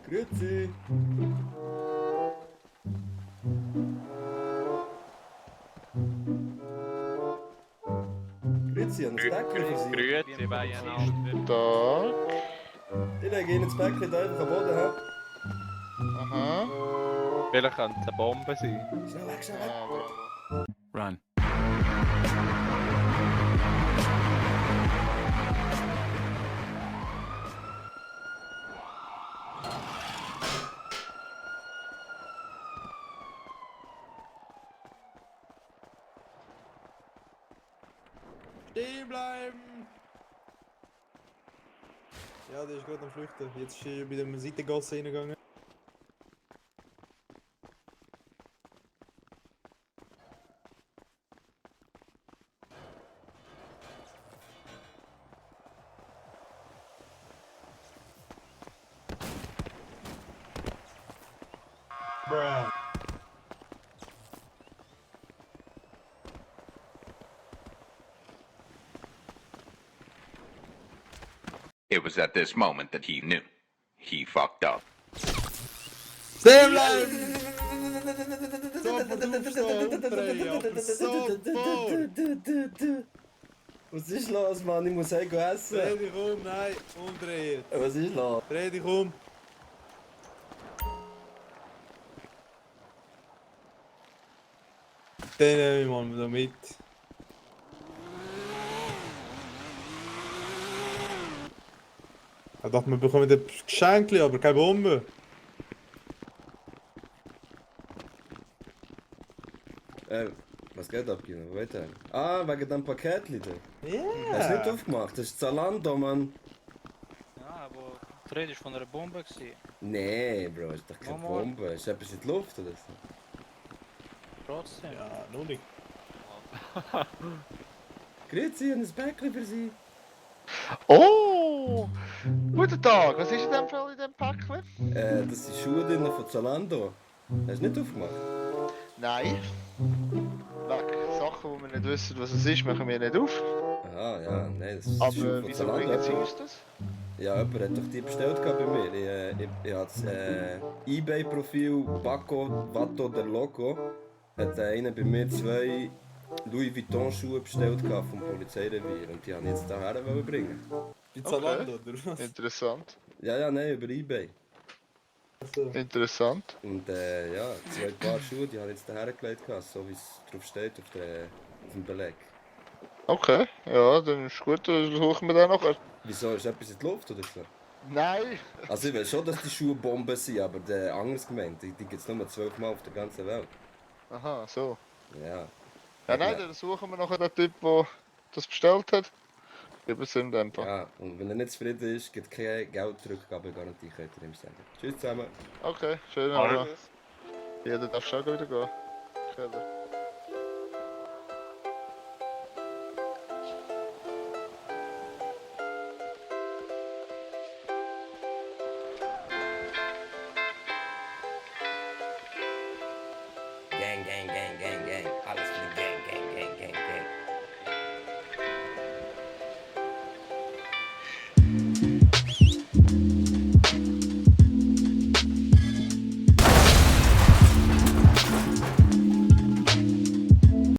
Grüezi. Grüezi, ein Bäckchen für Sie. Grüezi, beieinander. Tag. Ich lege Ihnen das Bäckchen da einfach am Boden. He? Aha. Vielleicht könnte es eine Bombe sein. Schnell weg, schnell weg. Ah, bravo. Run. Stehen bleiben! Ja, der ist gerade am Flüchten. Jetzt ist er bei der Seitengasse reingegangen. Bruh. It was at this moment that he knew. He fucked up. Stehen bleiben! Sofort aufstehen, umdrehen, aber sofort! Was ist los, Mann? Ich muss heim essen. Dreh dich um, nein, umdrehen. Was ist los? Dreh dich um. Den nehme ich mal da mit. Ich dachte, wir bekommen ein Geschenk, aber keine Bombe. Was geht ab, Gino? Weiter. Ah, wegen dem Paketli da. Ja. Hast du nicht aufgemacht? Das ist Zalando, Mann. Ja, aber die Rede war von einer Bombe. Nee, Bro, ist doch keine Mama. Bombe. Ist etwas in die Luft oder so? Trotzdem. Ja, noch nicht. Grüezi, ein Bäckchen für Sie. Oh! Guten Tag, was ist in dem Fall in dem Päckchen? Das sind Schuhe drin von Zalando. Hast du nicht aufgemacht? Nein. Wegen Sachen, die wir nicht wissen, was es ist, machen wir nicht auf. Aha, ja, nein, das ist Aber Schuhe von wieso bringen Sie Zalando. uns das? Ja, jemand hat doch die bestellt gehabt bei mir. Ich habe das eBay-Profil Paco Vato del Loco. Hat einer bei mir 2 Louis Vuitton Schuhe bestellt gehabt vom Polizeirevier und die haben jetzt daher bringen. Bei Zalando, oder was? Interessant. Ja, nein, über eBay. Also, Interessant. Und ja, 2 Paar Schuhe, die habe ich jetzt daher gelegt gehabt, so wie es drauf steht auf dem Beleg. Okay, ja, dann ist gut, dann suchen wir den nachher. Wieso, ist etwas in die Luft oder so? Nein! Also ich weiß schon, dass die Schuhe Bomben sind, aber der anders gemeint, die gibt es nur 12 Mal auf der ganzen Welt. Aha, so. Ja. Ja, nein, dann suchen wir nachher den Typ, der das bestellt hat. Geben es ihm dann einfach. Ja, und wenn er nicht zufrieden ist, gibt es keine Geldrückgabegarantie, könnt ihr ihm sagen. Tschüss zusammen. Okay, schön. Jeder darf schon wieder gehen. Okay,